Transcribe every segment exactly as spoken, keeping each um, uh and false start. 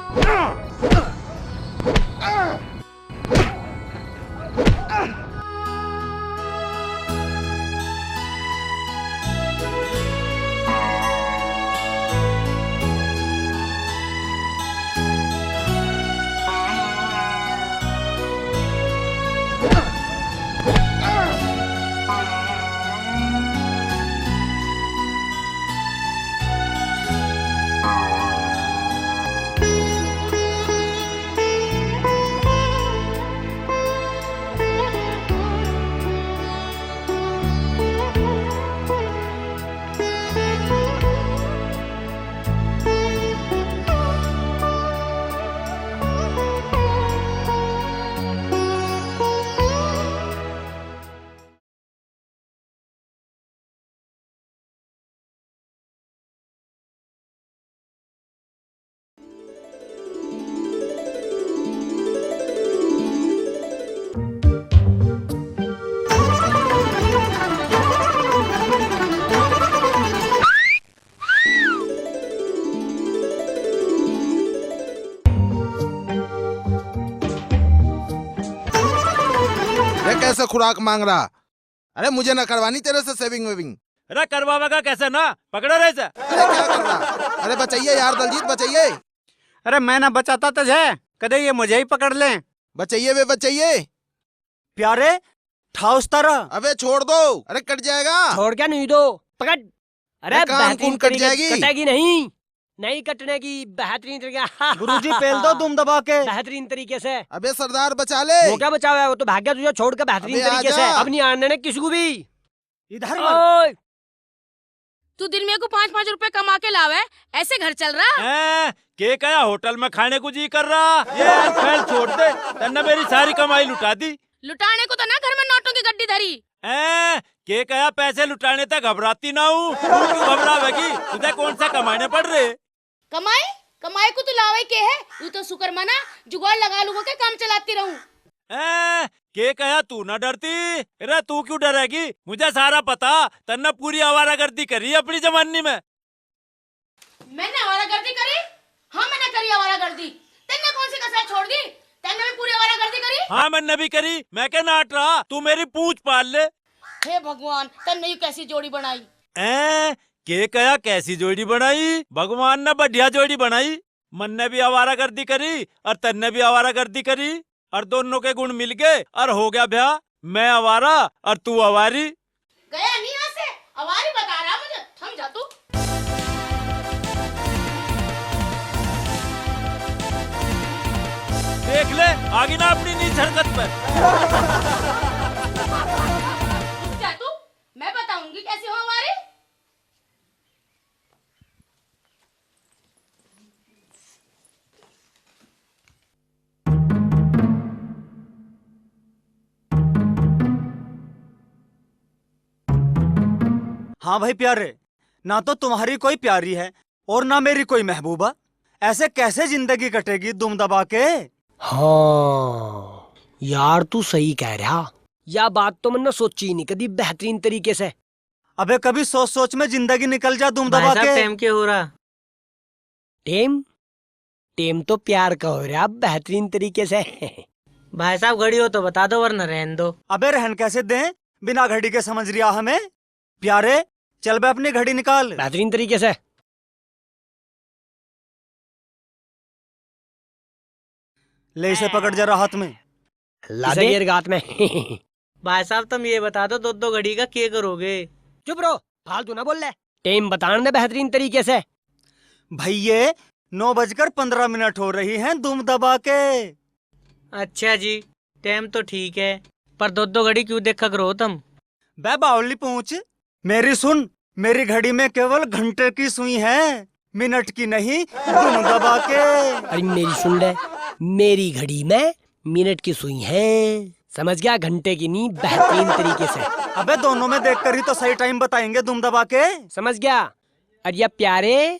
ये कैसे खुराक मांग रहा? अरे, मुझे ना करवानी तेरे से सेविंग वेविंग। अरे, करवावेगा कैसे ना? पकड़ो रे इसे। अरे, क्या कर रहा? अरे, बचाइए यार, दलजीत, बचाइए। अरे, मैं ना बचाता तो है, कदे ये मुझे ही पकड़ लें। बचाइए बे, बचाइए। प्यारे, ठा उस तरह। अबे, छोड़ दो। अरे, कट जाएगा। छोड़ क्या नहीं दो, पकड़। अरे, ये कान बेहतरीन कून कट तरीके से जाएगी? कटेगी नहीं, नहीं कटने की, बेहतरीन तरीके। गुरुजी, पेल दो दुम दबा के। बेहतरीन तरीके से। अबे सरदार, बचा ले। वो क्या बचावे? वो तो भाग गया तुझे छोड़ के बेहतरीन अबे तरीके से। आजा। अब नहीं आने देने किसी को भी। इधर मत। ओए। तू दिन में को पाँच पाँच रुपए कमा के लावे, ऐसे घर चल रहा? हैं? के कहा होटल में खाने को जी कर रहा? ये यार फैल छोड़ दे, तन्ने मेरी सारी कमाई लुटा दी। लुटाने को तो ना घर में नोटों की गड्डी धरी। हैं? के कहा पैसे लुटाने तक घबराती ना हूँ, तू क्यों घबरावेगी? तुझे कौन सा कमाने पड़ रहे? कमाई? कमाई को तू लावे के है? यू तो शुक्र मना, जुगाड़ लगा लूंगा के काम चलाती रहूं। हैं? के कहा तू ना डरती? अरे तू क्यों डरेगी? मुझे सारा पता, तन्ने पूरी आवारागर्दी करी अपनी जवानी में। मैंने आवारागर्दी करी? हाँ, मैंने करी आवारागर्दी। तन्ने कौन सी कसर छोड़ दी? तन्ने भी पूरी आवारागर्दी करी? हाँ, मैंने भी करी। मैं क्या नाट रहा? तू मेरी पूंछ पाल ले। हे भगवान, तन्ने ये कैसी जोड़ी बनाई? ऐ, के कहा कैसी जोड़ी बनाई? भगवान ने बढ़िया जोड़ी बनाई। मन्ने भी आवारागर्दी करी और तन्ने भी आवारागर्दी करी और दोनों के गुण मिल गए और हो गया ब्याह। मैं आवारा और तू आवारी। गया नहीं यहाँ से, आवारी बता रहा मुझे, थम जा तू। देख ले, आ गई ना अपनी नीच हरकत पर। रुक जा तू, मैं बताऊंगी कैसे हो आवारी। हाँ भाई प्यारे, ना तो तुम्हारी कोई प्यारी है और ना मेरी कोई महबूबा। ऐसे कैसे जिंदगी कटेगी दुम दबा के? हाँ यार, तू सही कह रहा। या बात तो मैंने सोची ही नहीं कभी बेहतरीन तरीके से। अबे कभी सोच सोच में जिंदगी निकल जा दुम दबा के। टेम के हो रहा? टेम? टेम तो प्यार का हो रहा बेहतरीन तरीके से। भाई साहब, घड़ी हो तो बता दो, वरना रहन दो। अबे रहन कैसे दें, बिना घड़ी के समझ रिया हमें? प्यारे, चल बे अपनी घड़ी निकाल। बेहतरीन तरीके से। ले इसे पकड़ जरा हाथ में। ला दे। गिर गात में। भाई साहब, तुम ये बता दो, दो दो घड़ी का के करोगे? चुप रहो, फालतू ना बोल ले। टेम बतान दे बेहतरीन तरीके से। भैये, नौ बजकर पन्द्रह मिनट हो रही हैं, दुम दबा के। अच्छा जी, टेम तो ठीक है, पर दो दो घड़ी क्यों देखा करो तुम? बे बावली पूछ, मेरी सुन, मेरी घड़ी में केवल घंटे की सुई है, मिनट की नहीं, दुम दबा के। अरे मेरी सुन ले, मेरी घड़ी में मिनट की सुई है, समझ गया? घंटे की नहीं, बेहतरीन तरीके से। अबे दोनों में देख कर ही तो सही टाइम बताएंगे, दुम दबा के। समझ गया? और ये प्यारे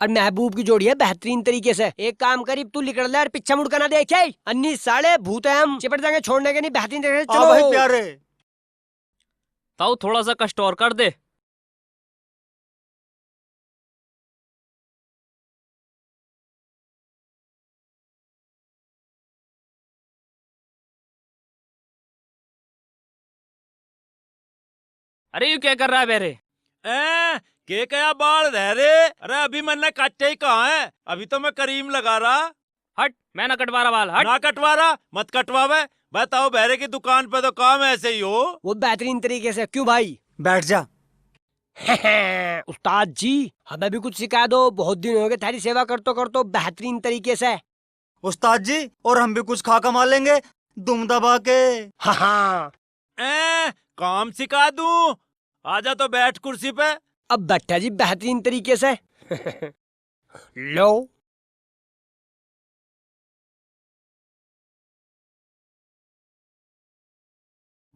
और महबूब की जोड़ी है बेहतरीन तरीके से। एक काम करी, तू निकल ले और पीछे मुड़ कर ना देखे। अन्नी साले भूत है, हम चिपट जाएंगे, छोड़ने के नहीं, बेहतरीन तरीके से। हाँ चलो भाई प्यारे। ताऊ, थोड़ा सा कष्ट और कर दे। अरे, यू क्या कर रहा है बेरे? ए, के कया बाल रह रे? अरे, अभी मैंने काटे ही कहाँ है? अभी तो मैं क्रीम लगा रहा। हट, मैं ना कटवा रहा बाल, हट। ना कटवा रहा, मत कटवावे। बताओ, बहरे की दुकान पे तो काम ऐसे ही हो। वो बेहतरीन तरीके से। क्यों भाई? बैठ जा। उस्ताद जी, हमें भी कुछ सिखा दो, बहुत दिन हो गए थारी सेवा करतो करतो बेहतरीन तरीके से। उस्ताद जी, और हम भी कुछ खा कमा लेंगे, दुम दबा के। हाँ, हाँ। ए, काम सिखा दूं? आजा तो बैठ कुर्सी पे। अब बैठा जी बेहतरीन तरीके से। लो।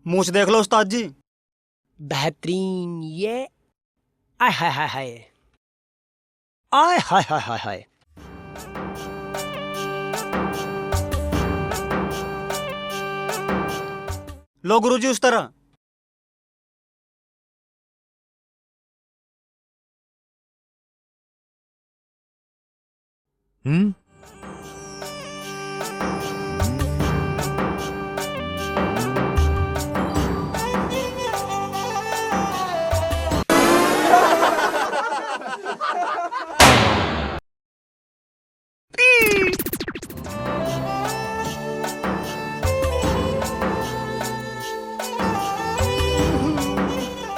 मूछ देख लो उस्ताद जी। बेहतरीन ये। आय हाय हाय हाय। आय हाय हाय हाय हाय। लो गुरुजी उस तरह। हम्म।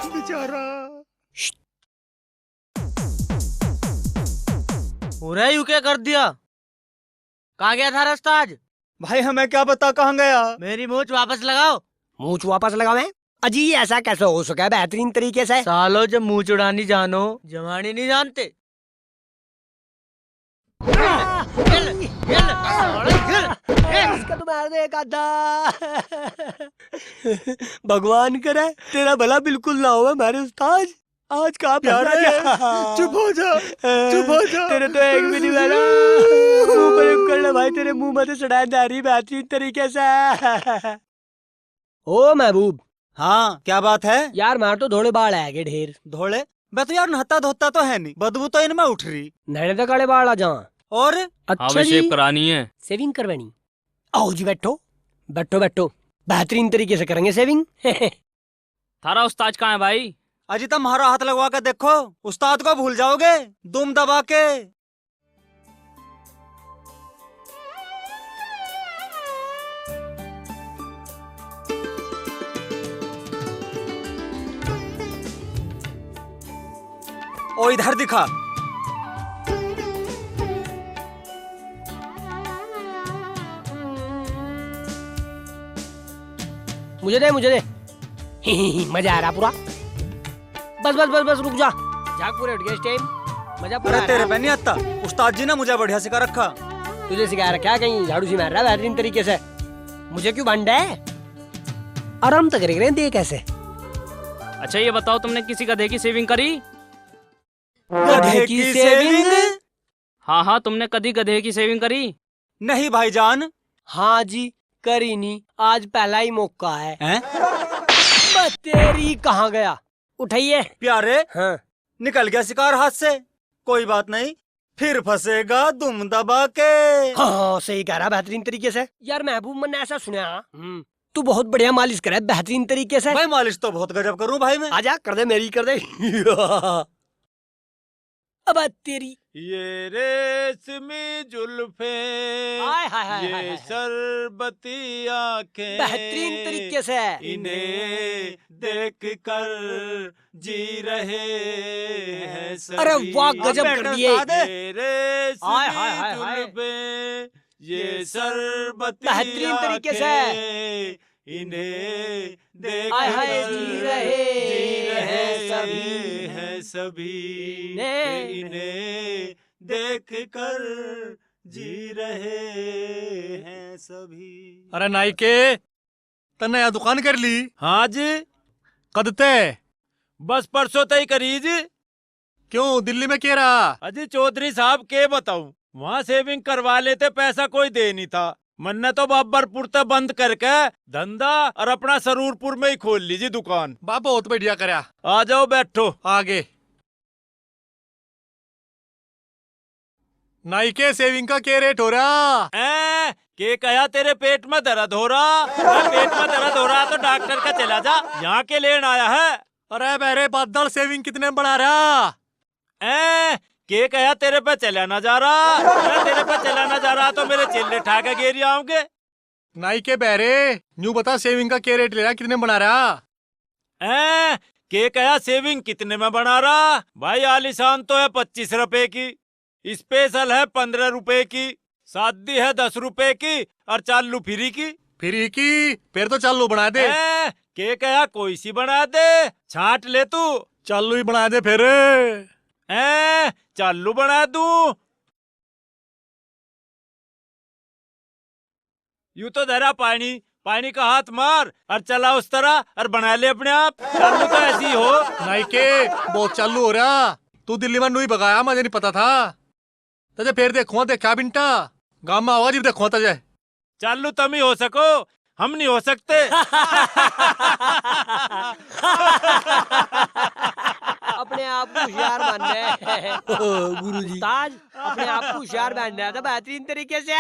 बेचारा। हो रहा है, यू क्या कर दिया? कहाँ गया था रास्ता आज? भाई, हमें क्या पता कहाँ गया। मेरी मूछ वापस लगाओ। मूछ वापस लगावे? अजी, ऐसा कैसे हो सका है बेहतरीन तरीके से? सालो, जब मूछ उड़ानी जानो, जवानी नहीं जानते। इसका तो मार दे एक आधा। भगवान करे तेरा भला बिल्कुल ना हो हमारे उस्ताद। आज का यार, भला है। चुप हो जा, चुप हो जा। तेरे तो एक भी नहीं बना। मुंह पर कर ले भाई, तेरे मुंह में तो सड़ाई जा रही बेहतरीन तरीके से। ओ महबूब। हाँ, क्या बात है? यार, मार तो धोले बाल है के ढेर। धोले? मैं तो यार नहाता धोता तो है नहीं, बदबू तो इनमें उठ रही। नहने तो काले बाल आ जा। और? अच्छा हाँ, बस जी। शेव करानी है। सेविंग करवानी। आओ जी, बैठो, बैठो, बैठो। बेहतरीन तरीके से करेंगे सेविंग। थारा उस्ताद कहाँ है भाई? अजी, तुम हमारा हाथ लगवा के देखो, उस्ताद को भूल जाओगे, दुम दबा के। ओ, इधर दिखा। मुझे दे, मुझे दे। मजा आ रहा पूरा। बस, बस, बस, बस, रुक जा। झाग पूरे उठ गए इस टाइम। मजा पूरा अरे, आ तेरे रहा। पे नहीं आता। उस्ताद जी ने मुझे बढ़िया सिखा रखा। तुझे सिखा रखा कहीं, झाड़ू सी मार रहा है बेहतरीन तरीके से। मुझे क्यों भंड है? आराम तो करेंगे, देख कैसे। अच्छा, ये बताओ, तुमने किसी गधे की सेविंग करी? गधे की सेविंग? हाँ, हाँ, तुमने कदी गधे की सेविंग करी? नहीं भाईजान। हाँ जी, करी नहीं, आज पहला ही मौका है। हैं? बस तेरी कहाँ गया? उठाइए। प्यारे, हाँ। निकल गया शिकार हाथ से। कोई बात नहीं, फिर फंसेगा दुम दबा के। हाँ, सही कह रहा, बेहतरीन तरीके से। यार महबूब, मैंने ऐसा सुना, हम्म। तू बहुत बढ़िया मालिश करे, बेहतरीन तरीके से। मैं मालिश तो बहुत गजब करूं भाई मैं। आजा, कर दे मेरी, कर दे। अब तेरी। ये रेशमी जुल्फे, आय हाय हाय ये हाय हाय। शरबती आंखें, बेहतरीन तरीके से। इन्हें देख कर जी रहे हैं सभी। अरे वाह, गजब कर दिए। ये रेशमी आय हाय हाय हाय। जुल्फे, ये शरबती बेहतरीन तरीके से। आंखें, इन्हें देख आय हाय, कर जी रहे जी रहे हैं सभी। हैं सभी। ने। इन्हें देख कर जी रहे हैं सभी। अरे नाई के, तन्ने या दुकान कर ली? हाँ जी। कद तै? बस परसों तै ही करी जी। क्यों, दिल्ली में के रहा? अजी चौधरी साहब, के बताऊं, वहां सेविंग करवा लेते, पैसा कोई दे नहीं था। मन्ने तो बाबरपुर ते बंद करके धंधा और अपना सरूरपुर में ही खोल ली जी दुकान। बा, बहुत बढ़िया करया। आ जाओ, बैठो। आगे। नाई के, सेविंग का के रेट हो रहा? ए, के कहा, तेरे पेट में दर्द हो रहा? ए, पेट में दर्द हो रहा तो डॉक्टर का चला जा, यहाँ के लेन आया है। अरे बहरे बादल, सेविंग कितने में बना रहा? ए, के कहा तेरे पे चला ना जा रहा? अरे तेरे पे चला ना जा रहा तो मेरे चेले ठा के गेरी आओगे। नाई के बहरे, न्यू बता, सेविंग का के रेट ले रहा, कितने में बना रहा? ए, के कहा सेविंग कितने में बना रहा? भाई, आलीशान तो है पच्चीस रुपए की, स्पेशल है पन्द्रह रुपए की, सादी है दस रुपए की और चालू फ्री की। फ्री की? फिर तो चालू बना दे। ए, के कहा कोई सी बना दे, छांट ले तू। चालू ही बना दे फिर। ए, चालू बना दूं? यू तो धरा पानी, पानी का हाथ मार और चला उस तरह और बना ले अपने आप। चालू तो ऐसी हो। नाई के, बहुत चालू हो रहा। तू दिल्ली में न्यू ही बगाया, मुझे नहीं पता था। तजे फिर देखूंगा, देखा बिंटा, गांव में आवाज भी देखूंगा तजे। चालू तम ही हो सको, हम नहीं हो सकते। अपने आप को होशियार मानना है। गुरु जी। उस्ताद, अपने आप को होशियार मानना है तो बेहतरीन तरीके से।